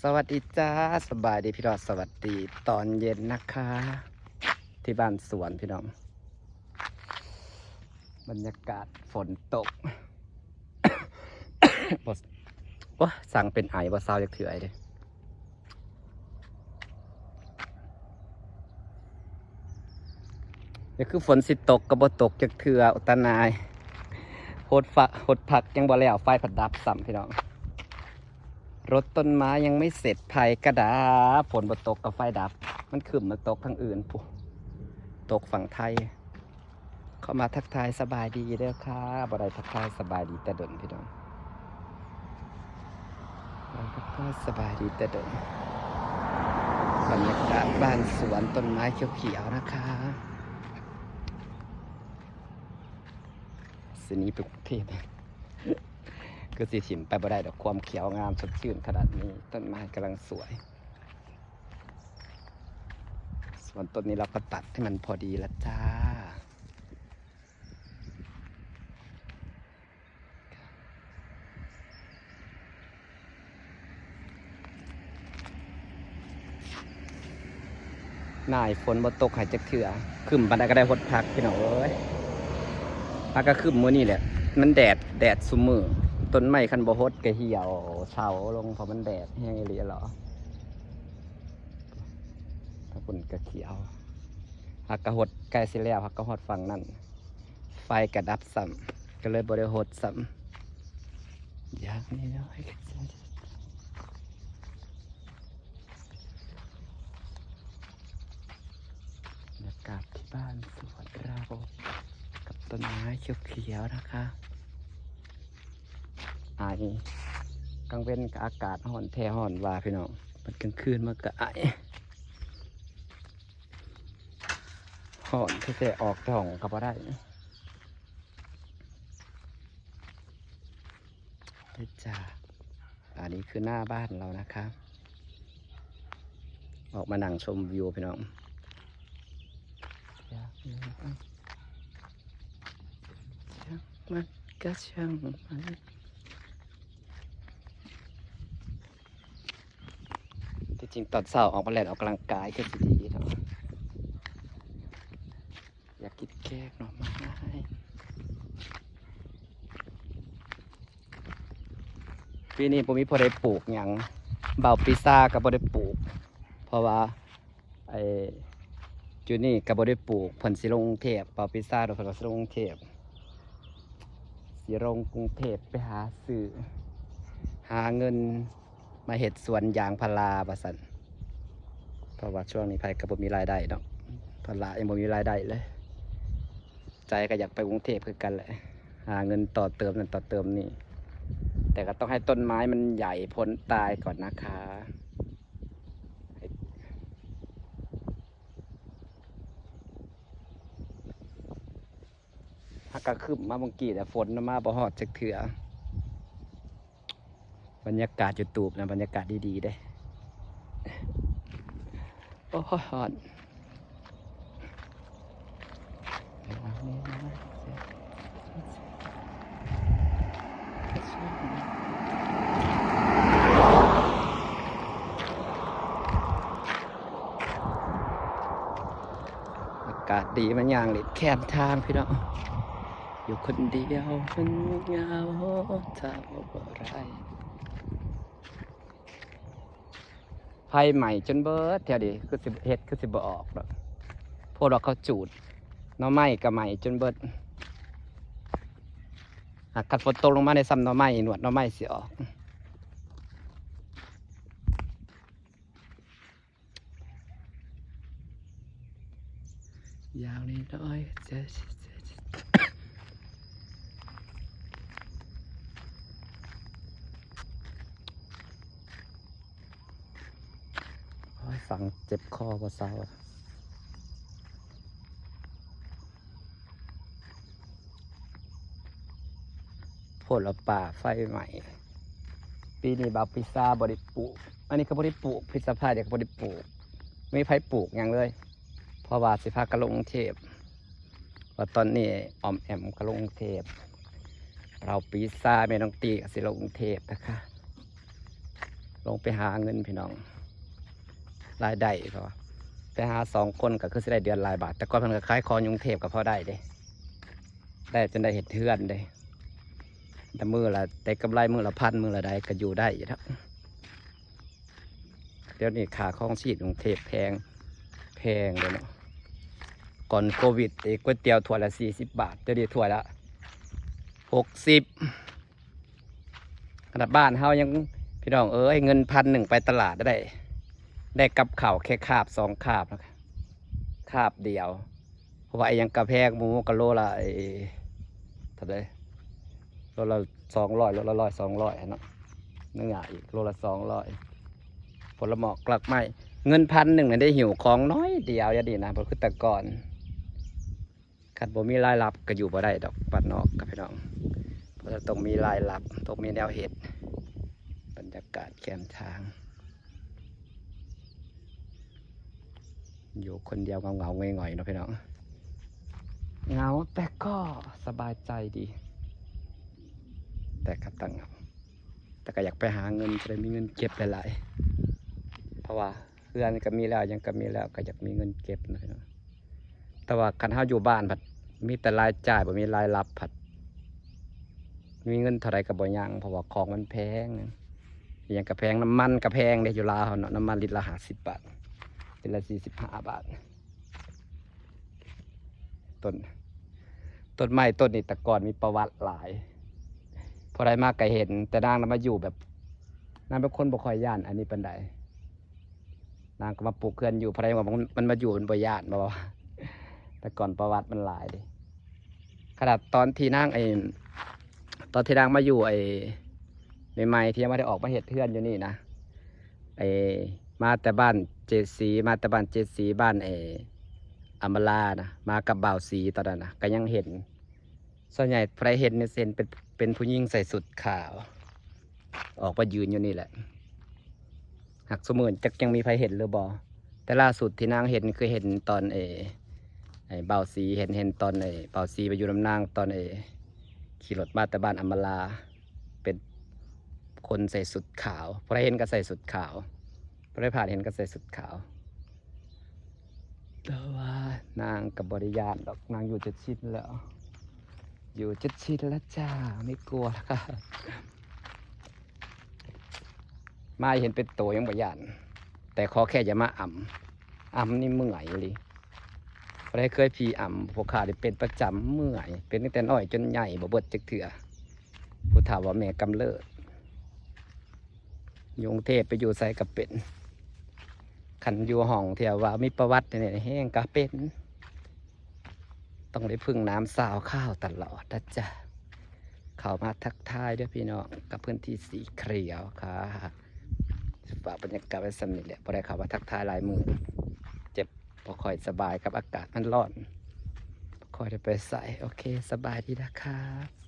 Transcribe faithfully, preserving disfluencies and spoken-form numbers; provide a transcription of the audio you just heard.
สวัสดีจ้า สบายดีพี่น้อง สวัสดีตอนเย็นนะคะ ที่บ้านสวนพี่น้อง บรรยากาศฝนตก บ่ โอ้ย สั่งเป็นไอบ่เซาจักเทื่อเด้ นี่คือฝนสิตกก็บ่ตกจักเทื่อ อุตตานาย หดฟะ หดผักยังบ่แล้ว ไฟผัดดับซ้ำพี่น้อง รดต้นไม้ยังไม่เสร็จ ไฟก็ดับ ฝนบ่ตกก็ไฟดับ มันครึ้มมาตกทางอื่นพุ้น ตกฝั่งไทย เข้ามาทักทายสบายดีเด้อค่ะ บ่ได้ทักทายสบายดีแต่ดนพี่น้อง บ่ได้ทักทายสบายดีแต่ดน บรรยากาศบ้านสวนต้นไม้เขียวๆนะคะ สิหนีไปกรุงเทพฯ คือสิถิ่มไปบ่ได้ดอก ความเขียวงามสดชื่นขนาดนี้ ต้นไม้กำลังสวย ส่วนต้นนี้เราก็ตัดให้มันพอดีละจ้า นายฝนบ่ตกให้จักเทื่อ ครึ้มปานใดก็ได้หดผักพี่น้องเอ้ย ผักก็ครึ้มมื้อนี้แหละ มันแดด แดดซุมื้อ ต้นไม้คันบ่หดก็เหี่ยวเฉาลง เพราะมันแดดแฮงอีหลีหรอ ถ้าฝนก็เขียว ผักก็หดใกล้สิแล้ว ผักก็ฮอดฝั่งนั่น ไฟก็ดับซ้ำ ก็เลยบ่ได้หดซ้ำ อย่างน้อยๆก็จะ บรรยากาศที่บ้านสวนเรา กับต้นไม้เขียวๆนะคะ ไอ กลางเว็นก็อากาศร้อนแท้ร้อนว่าพี่น้อง มันกลางคืนมันก็ไอ ฮ้อนแท้ๆ ออกจากห้องก็บ่ได้ เด้อจ้า อันนี้คือหน้าบ้านเรานะคะ ออกมานั่งชมวิวพี่น้อง อยากมีบ้าง ช่างมันก็ช่างมัน ที่จริงตอนเช้าออกมาแล่นออกกำลังกายก็สิดีเนาะ อยากกินแกงหน่อไม้ ปีนี้บ่มีผู้ใดปลูกหยัง เบาปีซ่าก็บ่ได้ปลูก เพราะว่า ไอ้ จูนี่ก็บ่ได้ปลูก เพิ่นสิลงกรุงเทพฯ เบาปีซ่าเพิ่นก็สิลงกรุงเทพฯ สิลงกรุงเทพฯ ไปหาซื้อ หาเงินมาเฮ็ดสวนยางพาราว่าซั่น เพราะว่าช่วงนี้ไผก็บ่มีรายได้เนาะ พารายังบ่มีรายได้เลย ใจก็อยากไปกรุงเทพฯคือกันแหละ หาเงินต่อเติมนั่นต่อเติมนี่ แต่ก็ต้องให้ต้นไม้มันใหญ่พ้นตายก่อนนะคะ หากก็ครึ้มมาเมื่อกี้ แต่ฝนมาบ่ฮอดจักเทื่อ บรรยากาศยูทูบนะ บรรยากาศดีๆเด้ โอ้ย ฮ้อน อากาศดี มันย่างเล่นแคมทางพี่น้อง อยู่คนเดียวมันเหงา ทำอะไร ไฟไหม้จนเบิดแถวนี้ คือสิเฮ็ด คือสิบ่ออกดอก พวกเราเขาจูด หน่อไม้ก็ไหม้จนเบิด หากคันฝนตกลงมาในซ้ำหน่อไม้ หนวดหน่อไม้สิออก อย่างน้อยๆ โอ้ย สั่งเจ็บคอบ่เซา โพดละป่าไฟไหม้ ปีนี้บ่าวปีซ่าบ่ได้ปลูก อันนี้ก็บ่ได้ปลูก พฤษภาเดี๋ยวก็บ่ได้ปลูก ไม่มีไผปลูกหยังเลย เพราะว่าสิพากันลงกรุงเทพฯ ว่าตอนนี้ออมแอมก็ลงกรุงเทพฯ บ่าวปีซ่าแม่น้องตี้ก็สิลงกรุงเทพฯนะคะ ลงไปหาเงินพี่น้อง รายได้เขาว่าไปหาสองคนก็คือสิได้เดือนหลายบาท แต่ก่อนเพิ่นก็ขายของอยู่กรุงเทพฯก็พอได้เด้ ได้จนได้เฮ็ดเฮือนเด้ แต่มื้อละได้กำไรมื้อละพันมื้อละใดก็อยู่ได้อยู่แล้ว เดี๋ยวนี้ค่าครองชีพกรุงเทพฯแพง แพงเลยเนาะ ก่อนโควิดไอ้ก๋วยเตี๋ยวถ้วยละสี่สิบบาท เดี๋ยวนี้ถ้วยละหกสิบ ขนาดบ้านเฮายัง พี่น้องเอ้ย เงินพันหนึ่งไปตลาดได้ ได้กับข้าวแค่คาบสองคาบนะ คาบเดียว เพราะว่าไอ้หยังกะแพง หมูกะโลละไอ้เท่าไหร่ โลละสองร้อย โลละร้อยสองร้อยเนาะ เนื้ออีกโลละสองร้อย ผลหมากรากไม้ เงินพันหนึ่งเนี่ยได้หิ้วของน้อยเดียวอย่างนี้นะ บ่คือแต่ก่อน คันบ่มีรายรับก็อยู่บ่ได้ดอกบ้านนอกครับพี่น้อง เพราะต้องมีรายรับ ต้องมีแนวเฮ็ด บรรยากาศแคมทาง อยู่คนเดียวเหงาๆหงอยๆเนาะพี่น้อง เหงาแต่ก็สบายใจดี แต่ก็ต้องเหงา แต่ก็อยากไปหาเงิน จะได้มีเงินเก็บหลายๆ เพราะว่าเฮือนก็มีแล้ว หยังก็มีแล้ว ก็อยากมีเงินเก็บนะพี่น้อง แต่ว่าคันเฮาอยู่บ้านผัดมีแต่รายจ่าย บ่มีรายรับผัด มีเงินเท่าใดก็บ่ยัง เพราะว่าของมันแพง อิหยังก็แพง น้ำมันก็แพงเด้ อยู่ลาวเฮาเนาะ น้ำมันลิตรละห้าสิบบาท ลิตรละสี่สิบห้าบาท ต้น ต้นไม้ต้นนี้แต่ก่อนมีประวัติหลาย พอได้มาก็เห็น แต่นางน่ะมาอยู่แบบ นางเป็นคนบ่ค่อยย้านอันนี้ปานใด นางก็มาปลูกเฮือนอยู่ พอได้ว่ามัน มันมาอยู่มันบ่ย้าน บ่ว่า แต่ก่อนประวัติมันหลายเด้ ขนาดตอนที่นางไอ้ ตอนที่นางมาอยู่ไอ้ใหม่ๆ ที่ยังบ่ได้ออกมาเฮ็ดเฮือนอยู่นี่นะ ไอ้ มาแต่บ้านเจดสี มาแต่บ้านเจดสี บ้านไอ้อำมาลานะ มากับบ่าวสีตอนนั้นนะ ก็ยังเห็น ส่วนใหญ่ไผเห็นนี่สิเห็นเป็น เป็นผู้หญิงใส่ชุดขาว ออกมายืนอยู่นี่แหละ หากซุมื้อจักยังมีไผเห็นหรือบ่ แต่ล่าสุดที่นางเห็นคือเห็นตอนไอ้ ไอ้บ่าวสี เห็น เห็นตอนไอ้บ่าวสีไปอยู่นำนาง ตอนไอ้ขี่รถมาแต่บ้านอำมาลา เป็นคนใส่ชุดขาว ไผเห็นก็ใส่ชุดขาว ไผผ่านเห็นก็ใส่ชุดขาว แต่ว่านางก็บ่ได้ย้านดอก นางอยู่จนชินแล้ว อยู่จนชินแล้วจ้า ไม่กลัวแล้วค่ะ มาเห็นเป็นโตยังบ่ย้าน แต่ขอแค่อย่ามาอ่ำ อ่ำนี่เมื่อยอีหลี ไผเคยผีอ่ำ พวกข้านี่เป็นประจำ เมื่อย เป็นตั้งแต่น้อยจนใหญ่ บ่เบิดจักเทื่อ ผู้เฒ่าว่าแม่กำเริบ อยู่กรุงเทพฯไปอยู่ไสก็เป็น คันอยู่ห้องที่ว่ามีประวัตินี่แฮงก็เป็น ต้องได้พึ่งน้ำซาวข้าวตลอดนะจ๊ะ เข้ามาทักทายเด้อพี่น้อง กับพื้นที่สีเขียวค่ะ ฝากบรรยากาศไว้ส่ำนี้แหละ บ่ได้เข้ามาทักทายหลายมื้อ เจ็บ บ่ค่อยสบายกับอากาศมันร้อน บ่ค่อยได้ไปไส โอเค สบายดีนะคะ